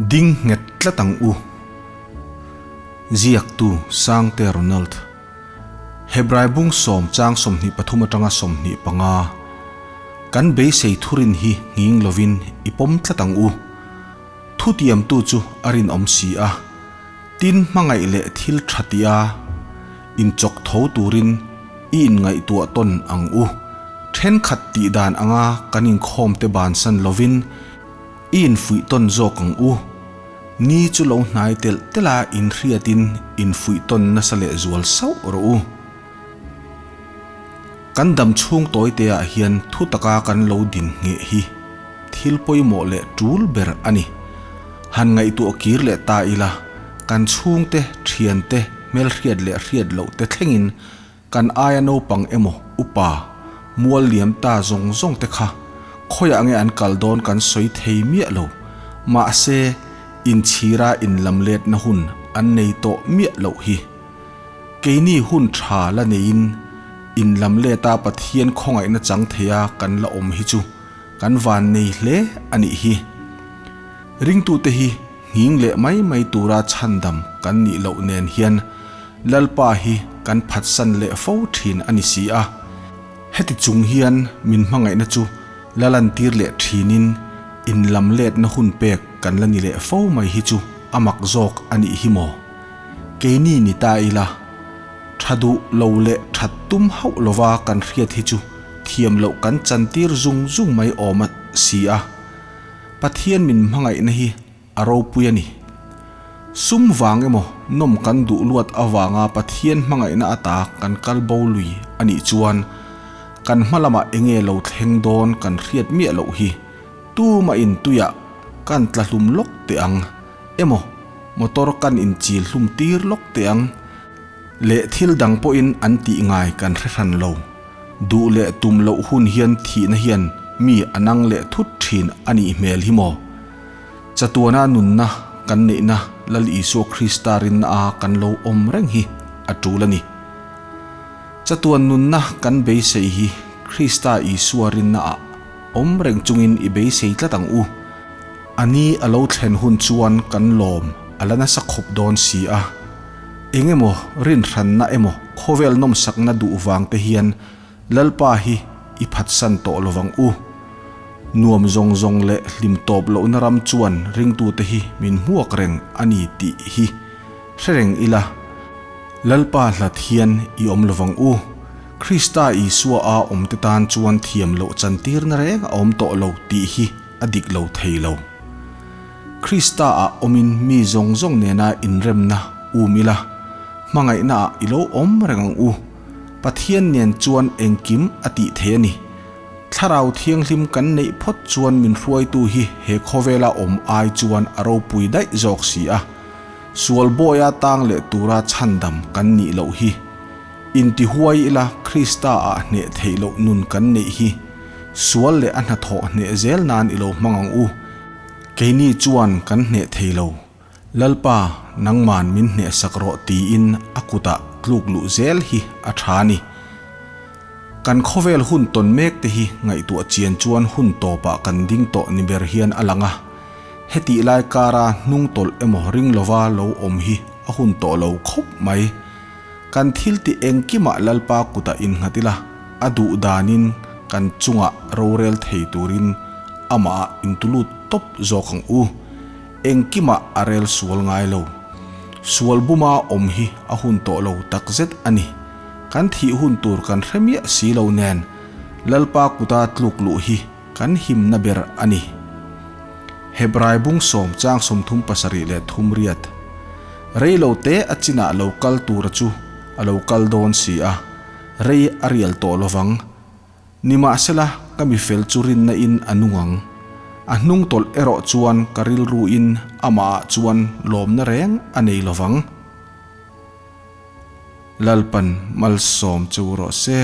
Ding nghet tlat ang u. Ziaktu Sangte Ronald. Hebrai bung sawm chang 23 atanga 25. Kan beisei thurin hi nghing lovin i pawm tlat ang u. Thutiamtu chu a rinawm si a. Tin hmangaih leh thil tha tia inchawk tho turin i inngaihtuah tawn ang u. Thenkhat tih dan anga kan inkhawm te bansan lovin i infuih tawn zawk ang u. Ni chu lo hnai telh telh a inhriatin infuih tawn nasa leh zual sauh rawh u. Kan dam chhung tawi te ah hian thu taka kan lo din ngheh hi thil pawimawh leh tul ber a ni. Han ngaihtuah kir leh ta ila, kan chhungte, thiante, hmelhriat leh hriat loh te thlengin kan aia naupang emaw upa, mual liam ta zawng zawng te kha khawiah nge an kal dawn kan sawi thei miah lo. Mahse, inchhira inlamletna hun an nei tawh miah loh hi. Keini hun tha la neiin inlamleta Pathian khawngaihna chang theia kan la awm hi chu kan van nei hle a nih hi. Ringtute hi nghing leh mai mai tura chhandam kan nih loh nen hian Lalpa hi kan phatsan leh fo thin a ni si a. Heti chung hian min hmangaihna chu la lantir leh thinin inlamletna hun pek kan la ni leh fo mai hi chu a mak zawk a nih hi maw? Keini ni ta ila, tha duh lo leh that tum hauh lova kan hriat hi chu thiam loh kan chantir zung zung mai awm a si a. Pathian min hmangaihna hi a ropui a ni. Sum vang emaw nawm kan duh luat avanga Pathian hmangaihna ata kan kal bo lui a nih chuan kan hma lamah enge lo thleng dawn kan hriat miah loh hi tumah in tuiah kan tla hlum lawk teh ang. Emaw, motor kan inchil hlum tir lawk teh ang. Leh thil dang pawhin an tih ngai kan hre hran lo. Duh leh tum loh hun hian thihna hian mi a nang leh thut thin a nih hmel hi maw? Chatuana nunna kan neihna Lal Isua Krista rinna a kan lo awm reng hi a tul a ni. Chatuan nunna kan beisei hi Krista Isua rinna ah awm reng chungin i beisei tlat ang u. A ni a lo thlen hun chuan kan lawm a la nasa khawp dawn si a. Eng emaw rinhranna emaw khawvel nawmsakna duh vang te hian Lalpa hi i phatsan tawh lovang u. Nuam zawng zawng leh hlim tawp lohna ram chuan ringtute hi min hmuak reng a ni tih hi hre reng ila. Lalpa hlat hian i awm lovang u. Krista Isua a awmte tan chuan thiam loh chantirna reng a awm tawh lo tih hi a dik lo thei lo. Krista ah awmin mi zawng zawng nena inremna um ila, hmangaihna ah i lo awm reng ang u. Pathian nen chuan engkim a tih thei a ni. Thlarau Thianghlim kan neih phawt chuan min hruaitu hi he khawvela awm ai chuan a ropui daih zawk si a. Sual bawia tang leh tura chhandam kan nih loh hi. Intihuai ila Krista ah hneh theih loh nun kan neih hi. Sual leh a hnathawh hneh zel nan i lo hmang ang u. Keini chuan kan hneh thei lo. Lalpa, nangman min hnehsak rawh tiin a kutah tluk luh zel hi a tha a ni. Kan khawvel hun tawn mek te hi ngaihtuah chian chuan hun tawpah kan ding tawh ni ber hian a lang a. Hetih lai kara hnung tawlh emaw ring lova lo awm hi a hun tawh lo khawp mai. Kan thil tih engkimah Lalpa kutah innghat ila, a duh danin kan chungah rorel thei turin amah intulut tawp zawk ang u. Engkimah a rel sual ngai lo. Sual buma awm hi a hun tawh lo takzet a ni. Kan thih hun tur kan hre miah si lo nen, Lalpa kuta tluk luh hi kan himna ber a ni. Hebrai bung sawm chang 37 leh thum riat. Rei lo te a chinah lo kal tura chu a lo kal dawn si a, rei a rial tawh lovang. Nimahsela ka mi fel chu rinna in a nung ang. A hnung tawlh erawh chuan ka rilru in amah ah chuan lawmna reng a nei lovang. Lalpan malsawm chu rawh se.